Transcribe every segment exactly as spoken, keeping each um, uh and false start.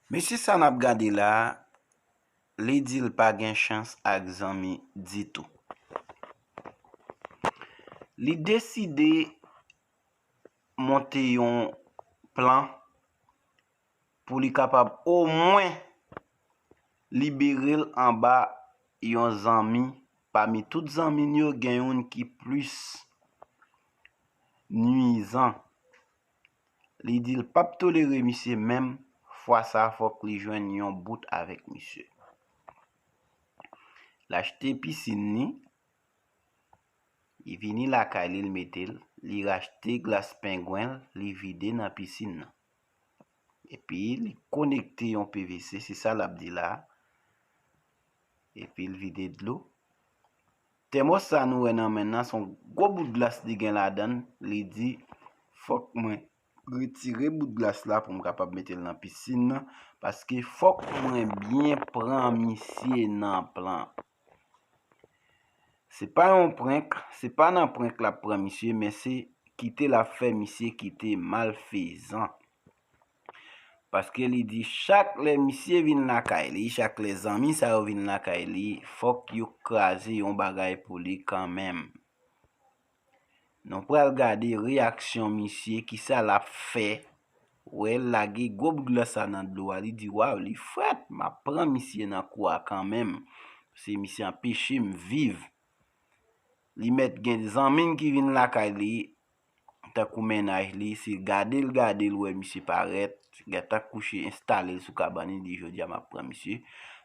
Mesye sa n ap gade la a, li di l pa gen chans ak zanmi ditou. Li deside monte yon plan pou li kapab omwen libere l anba yon zanmi. Pami tout zanmi l yo, gen youn ki plis nwizan. Li di l p ap tolere misye menm, fwa sa a fòk li jwenn yon bout avèk misye. L achte pisin li, li vini lakay li, l mete l, li rachte glas pengwen l, li vide nan pisin nan. Epi li konekte yon P V C, se sa l ap di la a. Epi l vide dlo. Tèmòs sa nou wè nan men l nan, se yon gwo bout glas li gen ladan l. Li di, fòk mwen retire bout glas la pou m kapab mete l nan pisin nan, paske fòk mwen byen pran misye nan plan. Se pa yon prank, se pa nan prank l ap pran misye, men se kite l ap fè misye kite malfezan. Paske li di chak lè misye vin lakay li, chak lè zanmi sa yo vin lakay li, fòk yo kraze yon bagay pou li kanmenm. Nou pral gade reyaksyon misye, kisa l ap fè. Wè, l lage gwo bout glas sa nan dlo a, li di, waw, li frèt, m ap pran misye nan kou a kanmenm. Se misye anpeche m viv. Li mèt gen zanmi l ki vin lakay li, tankou mennaj li, se gade l, gade l, wè misye parèt, gentan kouche, enstale l sou kabann li, li di, jodi a m ap pran misye.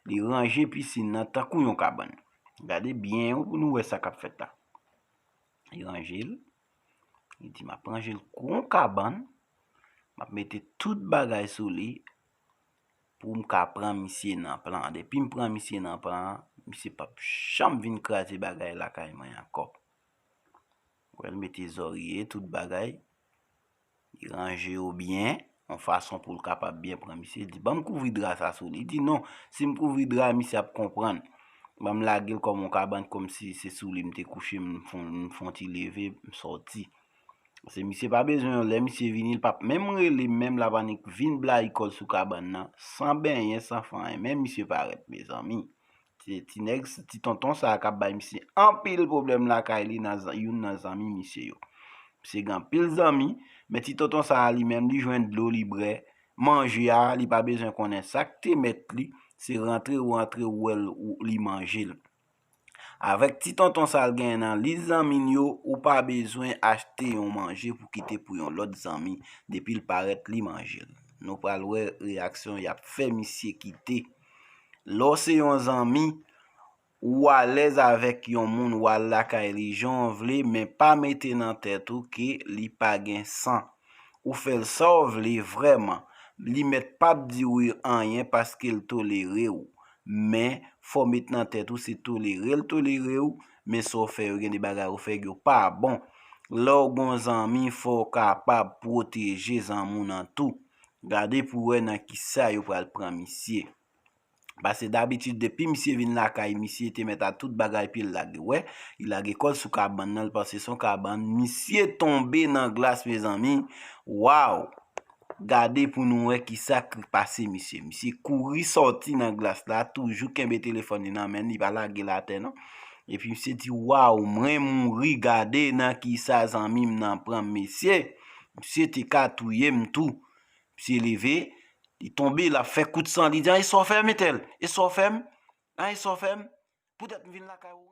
Li ranje pisin nan tankou yon kabann. Gade byen pou nou wè sa k ap fèt la. Li ranje l. Li di, m ap ranje l kou yon kabann. M ap mete tout bagay sou li pou m ka pran misye nan plan. Depi m pran misye nan plan, misye p ap janm vin kraze bagay lakay mwen ankò. Wè, l mete zòrye, tout bagay. Li ranje yo byen, yon fason pou l kapab byen pran misye. Li di, ban m kouvri dra sa sou li. Li di, non, si m kouvri dra, misye ap konprann. Ban m lage l kòm yon kabann, kòmsi se sou li m te kouche, m fon, m fon ti leve, m sòti. Se misye pa bezwen, lè misye vini, l p ap menm rele m, menm l ap annik vin blayi kò l sou kabann nan, san benyen, san fè anyen. Men misye parèt, mezanmi. Se ti nèg, ti tonton sa a k ap bay misye anpil pwoblèm lakay li, nan zan-, youn nan zanmi misye yo. Misye gen anpil zanmi, men ti tonton sa a li menm, li jwenn dlo, li bwè, manje a, li pa bezwen konnen sa k te mèt li, se rantre ou rantre ou wè l, ou, li manje l. Avèk ti tonton sa l genyen nan lis zanmi l yo, ou pa bezwen achte yon manje pou kite pou yon lòt zanmi, depi l parèt, li manje l. Nou pral wè reyaksyon y ap fè misye kite. Lè w se yon zanmi, ou alèz avèk yon moun, w al lakay li jan w vle, men pa mete nan tèt ou ke li pa gen san. Ou fè l sa w vle vrèman. Li mèt p ap di w anyen paske l tolere w. Men, fò w met nan tèt ou se tolere l tolere w, men sa w fè yo, gen de bagay ou fè yo pa bon. Lè w gon zanmi, fò w kapab pwoteje zanmi w nan tou. Gade pou w wè nan kisa yo pral pran misye. Paske dabitid, depi misye vin lakay, misye te mèt a tout bagay, epi l lage. Wè, li lage kò l sou kabann nan, l panse se yon kabann. Misye tonbe nan glas, mezanmi. Waw! Gade pou nou wè kisa k pase misye. Misye kouri sòti nan glas la, toujou kenbe telefòn li nan men l, li pa lage l atè non. Epi misye di, waw, mwen mouri, gade nan kisa zanmi m nan pran m, mesye. Misye te ka touye m tou. Misye leve, li tonbe, l ap fè kout san, li di, a, e sa w fè m, entèl? E sa w fè m? A, e sa w fè m? Poutèt m vin lakay ou.